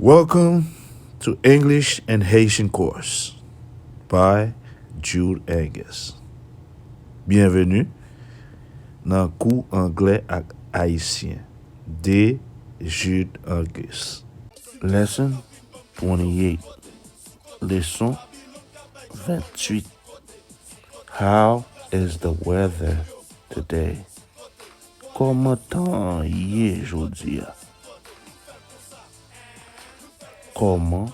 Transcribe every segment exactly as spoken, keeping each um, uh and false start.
Welcome to English and Haitian course by Jude Angus. Byenveni nan kou anglè ak ayisyen de Jude Angus. Lesson twenty-eight. Leson venntuit. How is the weather today? Kòman tan an ye jodi a? Kòman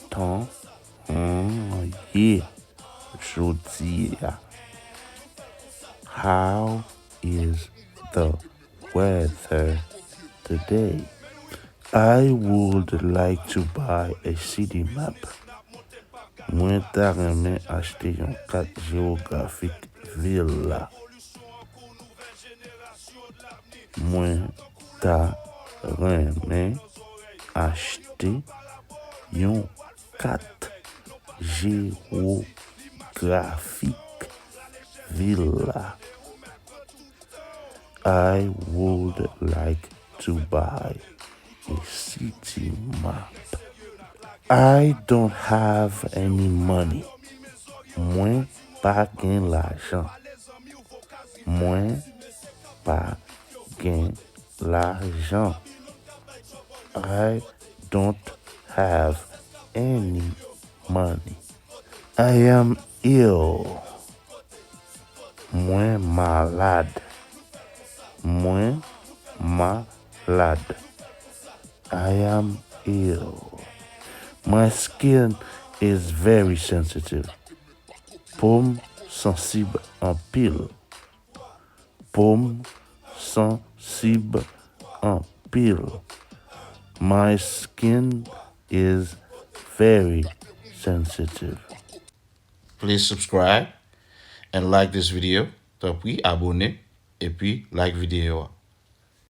tan an ye jodi a? How is the weather today? I would like to buy a city map. Mwen ta renmen achte yon kat jewografik vil la. Mwen ta renmen achte yon kat jewografik vil la. I would like to buy a city map. I don't have any money. Mwen pa gen lajan. Mwen pa gen lajan. I don't have any money. I am ill. Mwen malad. Mwen malad. I am ill. My skin is very sensitive. Po m sansib anpil. Po m sansib anpil. My skin is very sensitive. Please subscribe and like this video. Tanpri, abone epi like videyo a.